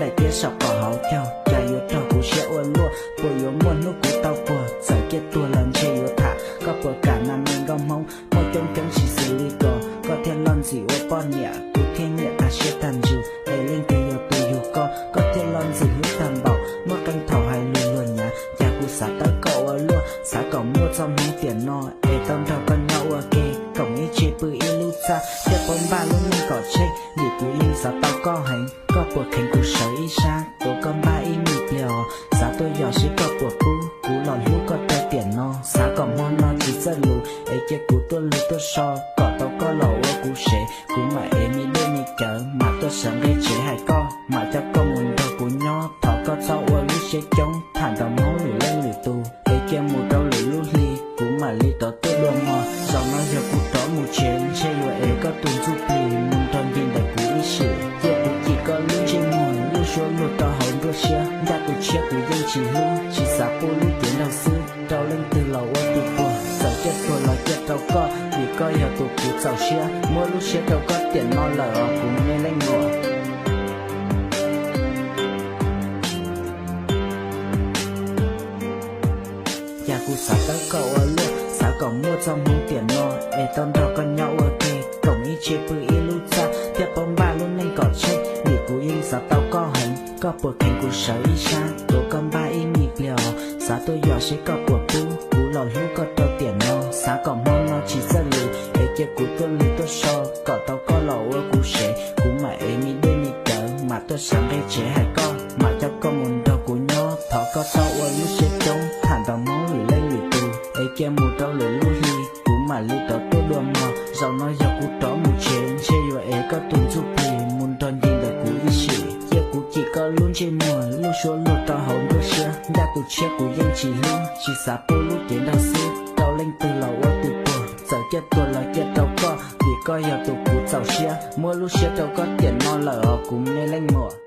daim tiab saum qaum hauv caug, cas yuav raug kuv siab ua luaj, puas yuav muaj hnub kuv tau puag, txawm ciaj tuag los ntshe yuav tham, koj puas kam na me nkauj Hmoob, muaj coob coob tsis xws li ko, koj thiaj loj ntxim ua poj niam, kuv thiaj nyiam tag siab tag ntsws, es leej twg yog tus yug koj, koj thiaj loj ntxim hlub tag npaum, muaj qee thaum hais lus luag nyav, cas kuv xav tawb koj ua luaj, xav kom muaj txoj hmoov tiam no, es tau nrog koj nyob ua ke, koom ib tse pw ib lub txaj, thiaj paub npaj lub neej kom tsheej, vim kuv yeej xav tau koj heev, koj puas kheev kuv sawv ib sab, tuav koj npaj ib me pliag os, xav tuaj yos seb koj puas pub, kuv los hlub koj rau tiam no, xav kom hmo no tsis txawj lus, es cia kuv tuaj lug tuaj so, kom tau koj los ua kuv sev, kuv mam ev me dej me cawv, mam tuaj sawv nqe tsev hais koj, mam coj koj mus nrog kuv nyob, thov koj txhob ua lub siab coob, tham ntaus Hmoob lwm leej lwm tus, es cia mus rau lwm lub hli, kuv mam li rov tuaj dua mog, zaum no yog kuv rov mus tsev, ntshe yuav ev koj tus ntxuj plig, mus nrog nce ntawm kuv ib sim, cia kuv cim koj lub ntsej muag, lub suab luag rau hauv nruab siab, ncaj tus tshiab kuv yeej tsis hlub, tsis xav pub lub cev nraug xwb, rau leej twg los ua tus puag, txawm ciaj tuag los ciaj rau koj, vim koj yog tus kuv txaus siab, muab lub siab rau koj tiam no lawm os kuv me leej muam. Cas kuv xav tawb koj ua luaj, xav kom muaj txoj hmoov tiam no, es tau nrog koj nyob ua ke, koom ib tse pw ib lub txaj, thiaj paub npaj lub neej kom tsheej, vim kuv yeej xav tau koj heev, koj puas kheev kuv sawv ib sab, tuav koj npaj ib me pliag os, xav tuaj yos seb koj puas pub, kuv los hlub koj rau tiam no, xav kom hmo no tsis txawj lus, es cia kuv tuaj lug tuaj so, kom tau koj los ua kuv sev, kuv mam ev me dej me cawv, mam tuaj sawv nqe tsev hais koj, mam coj koj mus nrog kuv nyob, thov koj txhob ua lub siab coob, tham ntaus Hmoob lwm leej lwm tus, es cia mus rau lwm lub hli, kuv mam li rov tuaj dua mog, zaum no yog kuv rov mus tsev, ntshe yuav ev koj tus ntxuj plig, mus nrog nce ntawm kuv ib sim, cia kuv cim koj lub ntsej muag, lub suab luag rau hauv nruab siab, ncaj tus tshiab kuv yeej tsis hlub, tsis xav pub lub cev nraug xwb, rau leej twg los ua tus puag, txawm ciaj tuag los ciaj rau koj, vim koj yog tus kuv txaus siab, muab lub siab rau koj tiam no lawm os kuv me leej muam.